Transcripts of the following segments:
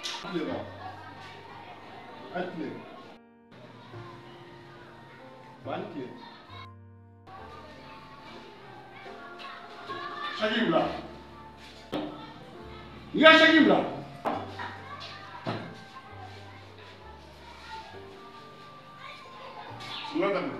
Tile ba. A tile. Ba ni tile. Saki bila. N ka saki bila. Sula daminɛ.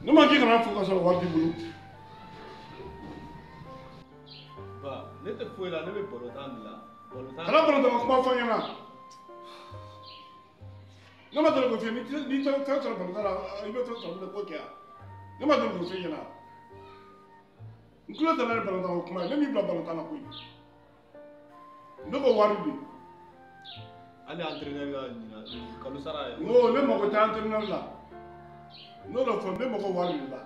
Ne ma k'i kana fo ka sɔrɔ wari t'i bolo. Ba, ne tɛ foyi la, ne bɛ balontan de la. Balontan. Kana balontan ko kuma fɔ n ɲɛna. Ne ma deli k'o f'i ye, n'i tɛ fɛn sɔrɔ balontan la, i bɛ fɛn sɔrɔ bilen k'o kɛ yan. Ne ma deli k'o f'i ɲɛna. N tulo tɛ ne balontan ko kuma ye, ne m'i bila balontan la koyi. Ne ko wari de. Hali entraîneur ka ɲinan kalo sara ye. N ko ne mago tɛ entraîneur la. N'o de fɔ ne mago wari de la.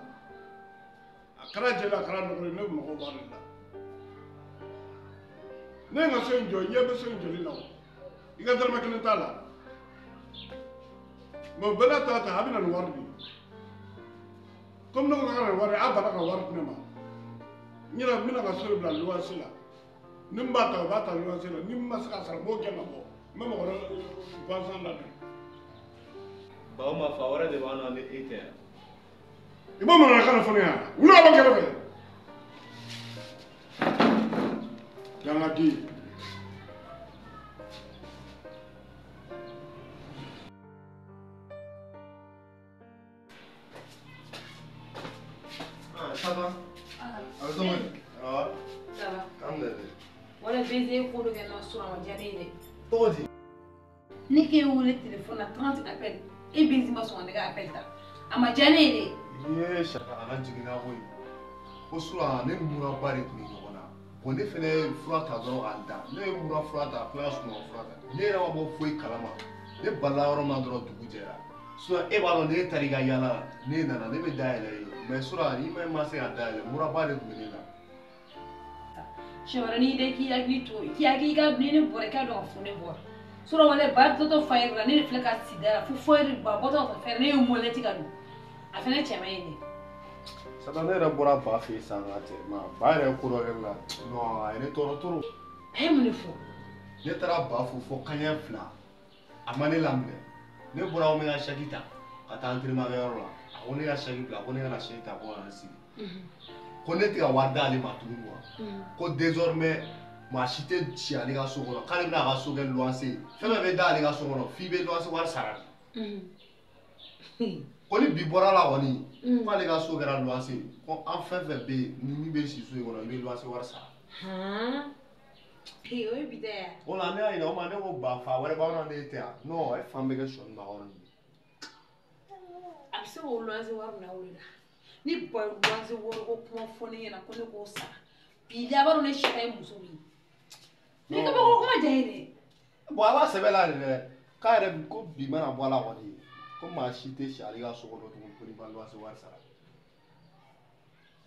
A kɛra jɛlen a kɛra nɔgɔlen ne mago wari de la. Ne ye n ka so in jɔ, i ɲɛ bɛ so in jɔli la o. I ka dɔrɔmɛ kelen t'a la. Mɛ o bɛɛ n'a ta ta a bɛ na ni wari de ye. Komi ne ko k'a ka na ni wari ye, a banna ka wari di ne ma. N yɛrɛ n bɛna ka so in bila luwanse la. Ni n b'a ta o b'a ta luwanse la, ni n ma se k'a sara n b'o gɛn ka bɔ. N bɛ mɔgɔ wɛrɛ gansan ladon. Ba o ma fa wɛrɛ de b'an na ni e tɛ yan. I b'o manamanakan de fɔ ne ɲɛna. Wuli ka bɔ n kɛrɛfɛ. Dangaden. Ah, ça va? Ah, A bɛ cogo di? Awɔ. Ça va. K'an bɛn dɛ. Wala baiser ye ko dɔ kɛ n na surɔ a ma diya ne ye dɛ. Cogo di? Ne k'e wele téléphone na 30 appel e baiser ma sɔn ka ne ka appel ta a ma diya ne ye dɛ. Ye Saka a ka jiginna koyi. Ko surɔ ne ni muraba de tun bɛ ɲɔgɔn na. Bon ne fɛnɛ ye fura ta dɔrɔn k'a da. Ne ye mura fura ta, ka tila ka sunɔgɔ fura ta. Ne yɛrɛ ma bɔ foyi kalama. Ne balila yɔrɔ min na dɔrɔn dugu jɛra. Sinon e b'a dɔn ne taara i ka yaala la, ne nana ne bɛ da yɛlɛ i ye. Mais surɔ i ma ma se ka da yɛlɛ, muraba de tun bɛ ne la. Siɲɛ wɛrɛ n'i dɛ k'i hakili to k'i hakili ka ni ne bɔra i k'a dɔn ka fɔ ne bɔra. Surɔ wala ba tɔtɔ fa yɛrɛ la ne de filɛ ka si da la fo fɔ ba bɔtɔ ka fɛrɛ ne ye mɔlɛti ka don a fɛnɛ cɛ man ɲi dɛ. Sata ne yɛrɛ bɔra ba fɛ yen sisan ka cɛ ma ba yɛrɛ ye ko dɔ kɛ ne la. Non a ye ne tɔɔrɔ trop. A ye mun de fɔ? Ne taara ba fo fo kanɲɛ 2 a ma ne laminɛ. Ne bɔra ko n bɛ ka saki ta ka taa entraînement kɛyɔrɔ la. A ko ne ka saki bila ko ne kana saki ta ko ka na n sigi. Ko ne tɛ ka wari d'ale ma tuguni wa. Ko désormais maa si tɛ si ale ka so kɔnɔ k'ale bɛna a ka so kɛ luwanse ye. Fɛn fɛn bɛ da ale ka so kɔnɔ f'i bɛ luwanse wari sara de. Ko ni bi bɔra la kɔni k'ale ka so kɛra luwanse ye ko an fɛn fɛn bɛ yen ni min bɛ si so in kɔnɔ i bɛ luwanse wari sara. Ee o ye bi tɛ yan. O la ne y'a ɲininka o ma ne ko ba fa wɛrɛ b'aw na ne tɛ yan non e fan bɛ kɛ sɔnni bakɔrɔ ye. A bɛ se k'o luwanse wari minɛ o de la. Ni ba ye luwanse wari ko kuma fɔ ne ɲɛna ko ne k'o sara bi la a b'a dɔn ne sita ye muso min ye. Ni kabako kuma diya ye dɛ. Bon a b'a sɛbɛ la de dɛ k'a yɛrɛ ko bi mana bɔ a la kɔni ko maa si tɛ si ale ka so kɔnɔ tuguni ko n'i ma luwanse wari sara.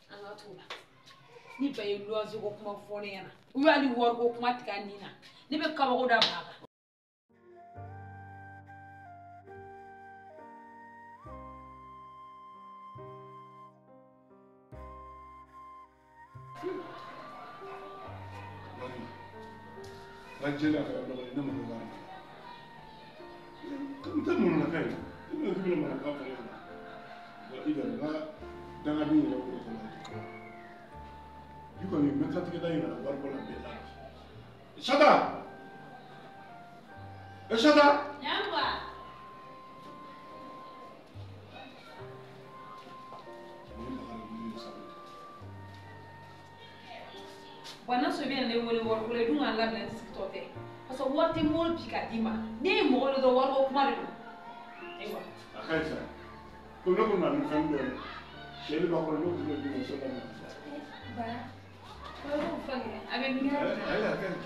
An ka t'o la. Ni ba ye luwanse ko kuma fɔ ne ɲɛna u y'ale wari ko kuma tigɛ a nin na ne bɛ kabako da ba kan. Ka jɛlen a kɛra dɔgɔnin ne mago b'a la. N tɛ manamanakan ye. Ne bɛ k'i bɛna manamanakan fɔ ne ɲɛna. I jɔ n ka dangaden yɛrɛ wolo kɔnɔ. I kɔni n bɛ kantigɛ da yira wari bɔ la bɛɛ la. Sata! E Sata! Ɲanba! Wa n'a sɔrɔ i bɛna ne wele wariko la i dun k'an labila n sigitɔ tɛ parce que wari tɛ n bolo bi k'a d'i ma ne ye mɔgɔ dɔ dɔrɔn wariko kuma de don. Ayiwa. A ka ɲi sa. Ko ne kun na ni fɛn dɔ ye. Sɛli b'a kɔrɔ ne kun bɛ d'i ma so la. Ba, ko fɛn kɛ a bɛ min kɛ. Ayi a ka ɲi.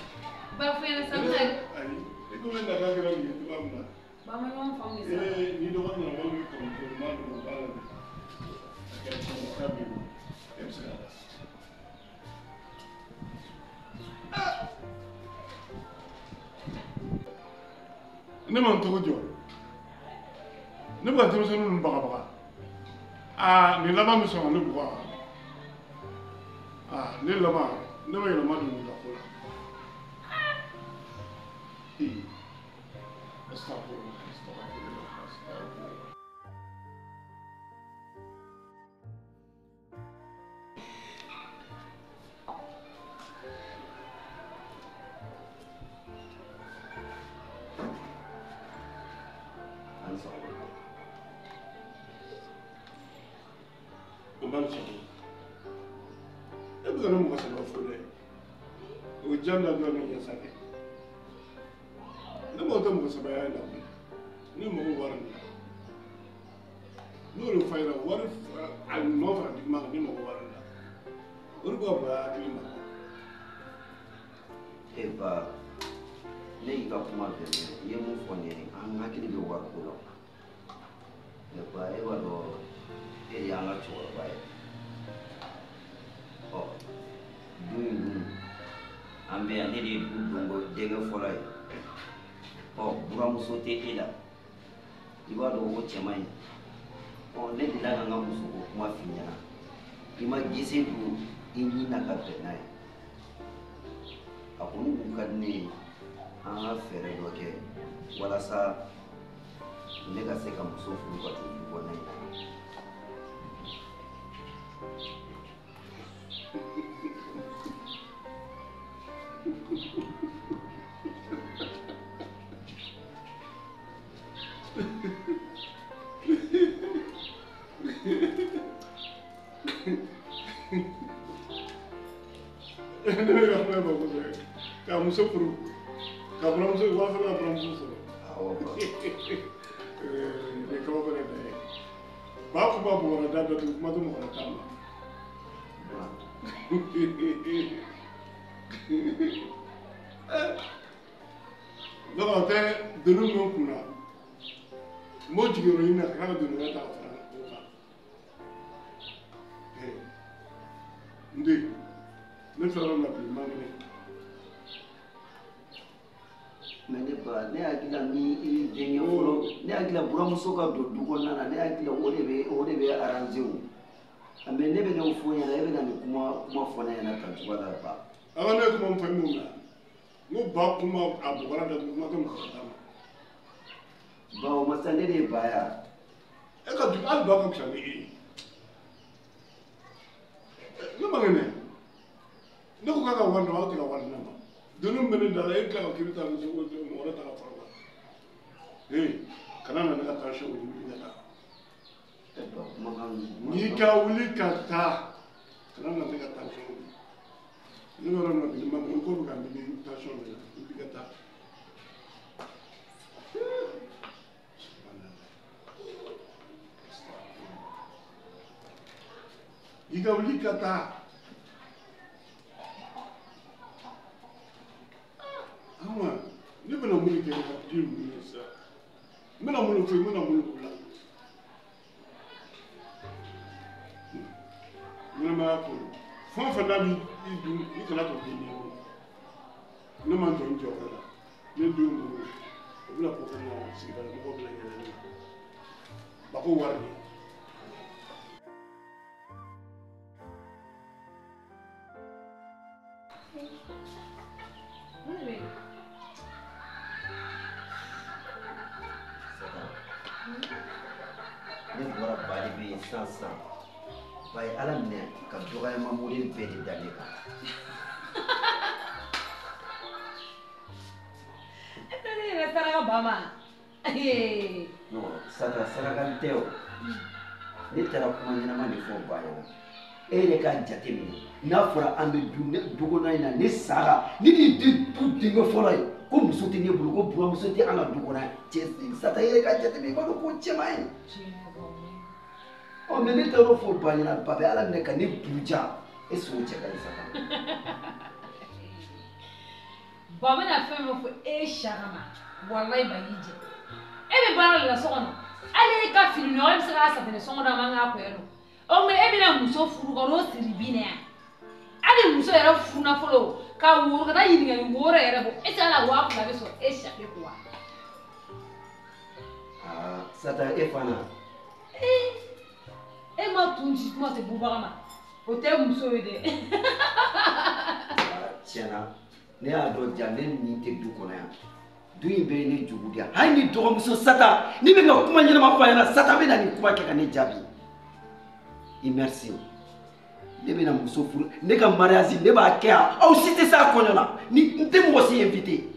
Ba fɔ ɲɛna sisan n bɛna. Ayi i ko bɛ nafa kɛra nin ye cogoya min na. Ba ma ɲɔgɔn faamu de sa. Ee ni dɔgɔnin nana wari min kɔrɔmuso n b'a dɔn o b'a la dɛ. A kɛra cogo min na k'a b'i bolo e bɛ se k'a da. Ne ma n tɔgɔ jɔ. Ne bɛ ka denmisɛnnin ninnu bagabaga. Aa nin laban bɛ sɔn ka ne bugɔ wa? Aa ne laban ne bɛ yɛlɛma don nin ka ko la. Ee astagfirullah astagfirullah astagfirullah. N b'a sɔrɔ e bɛ ka ne mɔgɔ saba fo dɛ o jan da dɔrɔn ne ɲɛ sa kɛ ne mago tɛ mɔgɔ sabaya in na koyi ne mago wari de la n'o de fa ɲɛna wari a nɔ fara juguman kan ne mago wari de la o de b'a bonya hakili ma. E ba ne y'i ka kuma bɛɛ mɛn i ye mun fɔ nin ye an hakili bɛ wari ko la ne ba e b'a dɔn e de y'an ka cɛkɔrɔba ye ɔ du in dun an bɛ yan ne de ye du donko denkɛ fɔlɔ ye ɔ buramuso tɛ e la i b'a dɔn o cɛ man ɲi ɔ ne delila ka n ka musoko kuma f'i ɲɛna i ma gese don i ɲin na ka bɛn n'a ye a kɔni kun ka di ne ye an ka fɛɛrɛ dɔ kɛ walasa ne ka se ka muso furu ka to du kɔnɔna in na. Ne bɛ ka kuma bɔ kosɛbɛ ka muso furu ka buramuso walasa ka buramuso sɔrɔ. Awɔ ba. Nin kabako de ye ba kuma bɔgɔra da datugu kuma tɛ mɔgɔ ta ma. Donc o tɛ doni min bɛ n kun na n b'o jigin yɔrɔ ɲini na ka tila ka doni wɛrɛ ta ka fara o kan. N den ne filɛ yɔrɔ min na bi n man kɛnɛ. Mɛ ne ba ne hakili la ni i denkɛ fɔlɔ ne hakili la buramuso ka don du kɔnɔna na ne hakili la o de bɛ arranger o mɛ ne bɛ n'o fɔ ɲɛna e bɛ na nin kuma fɔ ne ɲɛna tan cogoya la ba. A ka ne ye kuma min fɔ e m'o mɛn n ko ba kuma a bɔgɔra datugu kuma tɛ mɔgɔ ta ma. Ba o ma sa ne de ye ba ye. E ka jugu hali ba ka fisa ni e ye. Ne ma kɛnɛ ne ko k'a ka wari d'a ma aw tɛ ka wari di ne ma doni min bɛ ne da la e tila ka k'i bɛ taa muso mɔgɔ wɛrɛ ta ka fara o kan. Ee kana na ne ka tension wuli ka taa. N'i ka wuli ka taa kana na ne ka tension wuli. Ne bɛ yɔrɔ min na bi n ma n ko bɛ ka n dimi tension bɛ na wuli ka taa. I ka wuli ka taa. Awa ne bɛna mun de kɛ ka den ninnu ye sisan n bɛna mun de fɔ n bɛna mun de k'u la. Ɲɛnamaya ko fɛn o fɛn n'a b'i dun i kana to k'i ɲɛ bolo ne ma jɔ n jɔyɔrɔ la ne denw bolo o bɛna ko kɛ na sigidala mɔgɔw bɛna yɛlɛ ne ma ba ko wari de. Ne bɔra ba de bɛ yen sisan sisan ba ye ala minɛ ka dɔgɔyama modèle bɛɛ de da ne kan. Ne yɛrɛ saraka ba ma. Non saraka saraka tɛ o ne taara kuma ɲɛnama de fɔ ba ɲɛna e yɛrɛ k'a jate minɛ n'a fɔra an bɛ du kɔnɔna in na ne sara ne de ye du denkɛ fɔlɔ ye ko muso tɛ ne bolo ko buramuso tɛ an ka du kɔnɔ yan cɛ Sata e yɛrɛ k'a jate minɛ i b'a dɔn ko cɛ man ɲi. Ɔ mɛ ne taara o fɔ ba ɲɛna ba bɛ ala minɛ ka ne buruja e sogo cɛ ka ɲi Sata. Ba bɛna fɛn min fɔ e saka ma walayi ba y'i jɛ e bɛ baara de la so kɔnɔ hali e ka fini nɔgɔ e bɛ se k'a safunɛ sɔngɔ d'a ma an k'a kɔyɔ don o tuma e bɛna muso furu ka n'o siri bin na yan hali muso yɛrɛ furu nafolo ka woro ka taa ɲininkali woro yɛrɛ bɔ e tɛ ala 2000 bɛ sɔrɔ e sake ko wa. Sata e fana. E ma tun ci kuma tɛ bubaga ma. O tɛ muso ye dɛ. Tiɲɛna ne y'a dɔn ja ne nin tɛ du kɔnɔ yan. Du in bɛ ne jugu de yan. Hali ni dɔgɔmuso Sata ni bɛ ka kuma ɲɛnama fɔ a ɲɛna Sata bɛ na nin kuma kɛ ka ne jaabi. I merci. Ne bɛna muso furu ne ka mariage ne b'a kɛ yan aw si tɛ s'a kɔɲɔ la ni n tɛ mɔgɔ si invité.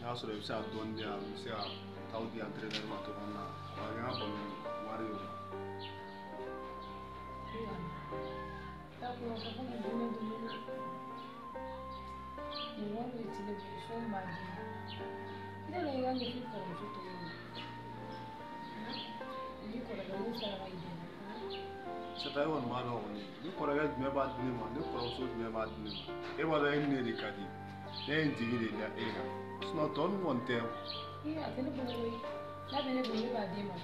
N'a sɔrɔ i bɛ se ka dɔɔnin di yan, i bɛ se ka t'aw di entraîneur ma cogo min na, o ka kɛ n ka balon wari ye o la. Sata e kɔni b'a dɔn kɔni, ni kɔrɔkɛ jumɛn b'a di ne ma, ne kɔrɔmuso jumɛn b'a di ne ma, e b'a dɔn e ni ne de ka di, ne ye n jigi de da e kan. Sinon tɔ ninnu kɔni tɛ o. Ee a tɛ ne bolo koyi, n'a bɛ ne bolo ne b'a d'e ma,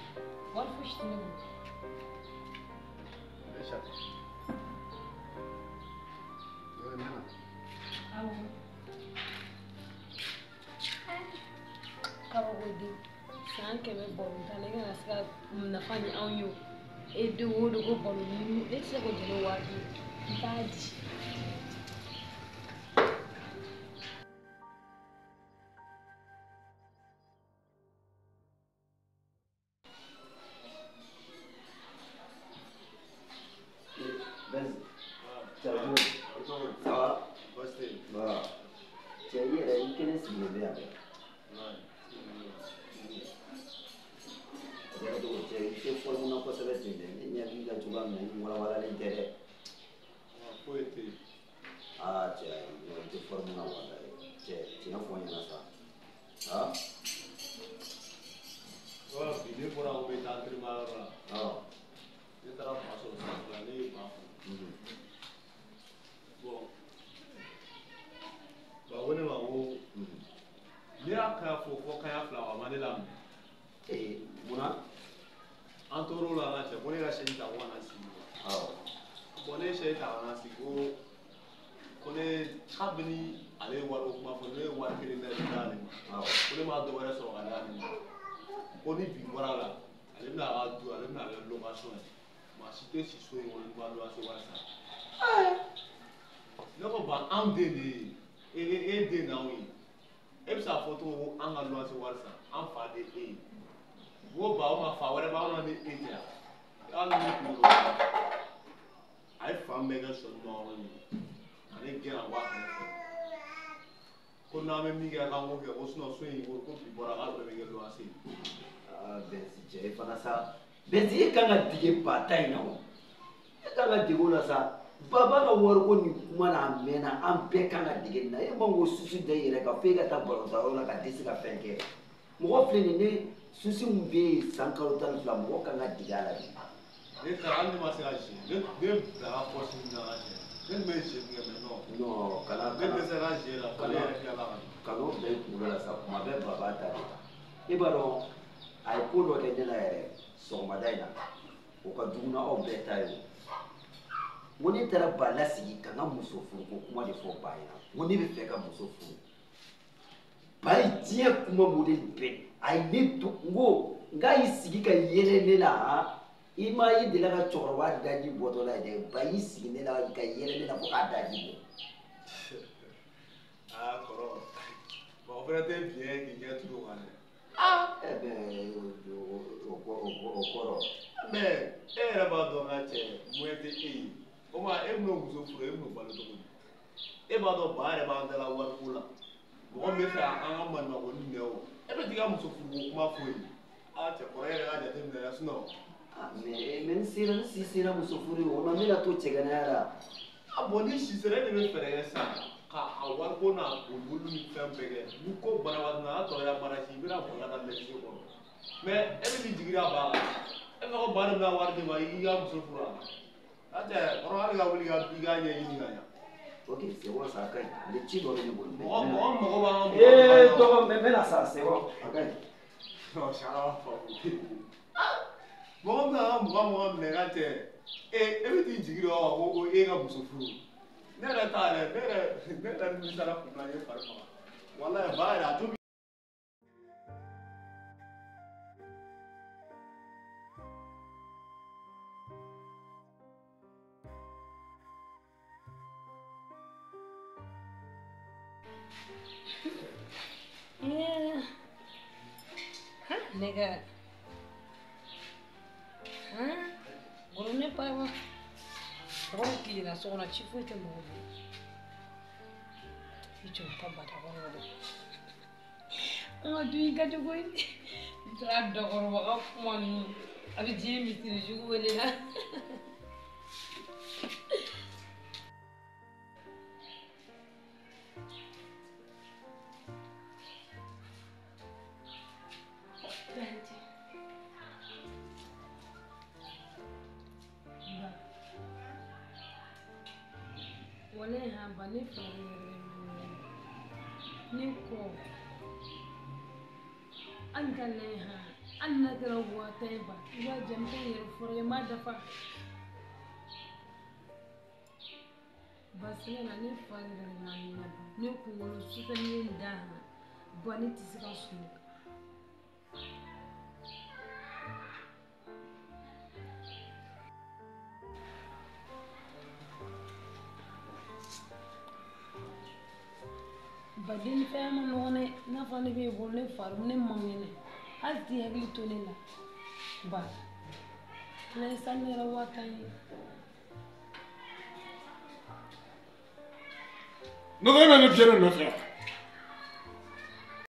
wari fosi tɛ ne bolo. Ne Sata. Ne na. Awɔ. Kabako den, san 100 balontan na i kana se ka nafa ɲɛ anw ye o. E den o de ko balon ɲini, ne tɛ se k'o jɛn ni wari ye, n t'a di. Ne ko ba anw den de ye e den n'anw ye e bɛ se k'a fɔ cogo ko an ka luwanse wari san an fa de e ye n ko ba o ma fa wɛrɛ b'anw na ni e tɛ yan hali ni kunkolo a ye fan bɛɛ kɛ sɔnni ma yɔrɔ min ale gɛn ka bɔ a kɛrɛfɛ ko n'an bɛ min kɛ k'an k'o kɛ ko sinɔn so in ko bi bɔra k'a bɛɛ bɛ kɛ luwanse ye. Aa Bɛnsi cɛ e fana sa Bɛnsi e kan ka dege ba ta in na o e kan ka dege o la sa. Baba ka wariko nin kuma na a mɛnna an bɛɛ kan ka dege nin na e man k'o susu da i yɛrɛ kan f'e ka taa balontan la ka dɛsɛ ka fɛn kɛ mɔgɔ filɛ nin ne susu min bɛ yen san kalo 12 mɔgɔ kan ka dege a la bi. Ne taara hali ne ma se ka zi ne bilara pɔsi min na ka zi ne tun bɛ zi min kɛ mɛ non. Non kana ne dɛsɛra zi la fo ne yɛrɛ tilala ka na. Kan'o bila i kunkolo la sa kuma bɛɛ baba ta de ta e b'a dɔn a ye ko dɔ kɛ ne la yɛrɛ sɔgɔmada in na o ka jugu n'aw bɛɛ ta ye o. N ko ne taara ba lasigi ka n ka muso furuko kuma de fɔ ba ɲɛna n ko ne bɛ fɛ ka muso furu ba ye diɲɛ kuma modèle bɛɛ a ye ne to n ko n k'a y'i sigi ka yɛlɛ ne la han i ma i delila ka cɛkɔrɔba daji bɔtɔ la dɛ ba y'i sigi ne la ka yɛlɛ ne la fo k'a daji bɔ. Aa kɔrɔ bon o fana tɛ biɲɛ k'i ɲɛ turu o kan dɛ. Ɛ bɛ o kɔrɔ. Mɛ e yɛrɛ b'a dɔn ka cɛ moyen tɛ e ye. O ma e bɛn'o muso furu e bɛn'o balo cogo di e b'a dɔn ba yɛrɛ b'an dala wariko la Mɔgɔ min bɛ fɛ an ka maɲumanko minɛ o e bɛ t'i ka muso furuko kuma fɔ yen a cɛ kɔrɔ e yɛrɛ ka jateminɛ dɛ sinon. Mais n sera n si sera muso furu ye o ma n bɛna to cɛganaya la. A bon ni si sera e de bɛ fɛɛrɛ kɛ sisan ka a wariko n'a boliboli ni fɛn bɛɛ kɛ ni ko bana waati min na a tɔ kɛra baara si i bɛna boli ka taa lɛfɛ kɔnɔ mais e bɛ t'i jigi da ba kan e b'a fɔ ko ba de bɛna wari d'i ma i k'i ka muso furu wa a cɛ kɔrɔ hali ka wuli i k'a ɲɛɲini ka ɲa. Ok, c'est bon, ça a ka ɲi. Ale ci dɔ bɛ ne bolo. Mɔgɔ mɔgɔ mago b'an ka mɔgɔ. Ee dɔgɔ n bɛna sa, c'est bon, a ka ɲi. Non, sara b'a faamu. Mɔgɔ min bɛ ka mugan minɛ ka cɛ e bɛ t'i jigi da o kan ko e ka muso furu. Ne yɛrɛ ta yɛrɛ ne yɛrɛ nimisara kun na n ye fari faga. Walayi ba yɛrɛ a to. Nigga. Huh? Goro ne pa wa. Goro ki na so na chifu te mo. Icho ta ba ta goro de. Nga du inga to ko ni. Tra do goro wa kuma ni. Abi ji mi ti jugu wele na. Ne ko an ka lɛ ha hali n'a kɛra 50,000 ye ba i b'a jɛ n tɛ n yɛrɛ fɔlɔ ye n b'a dafa basigi na ne fa yɛrɛ de na ne ne kunkolo sufɛ ni ye n da ha ba ne tɛ se ka sunɔgɔ. Ba den fɛn ma nɔgɔn dɛ n'a fɔra ne b'e bolo ne fari ne man kɛnɛ hali t'i hakili to ne la ba ne ye sani yɛrɛ 50,000 ye. Ne ko e bɛ ne fiyɛ ne nɔfɛ.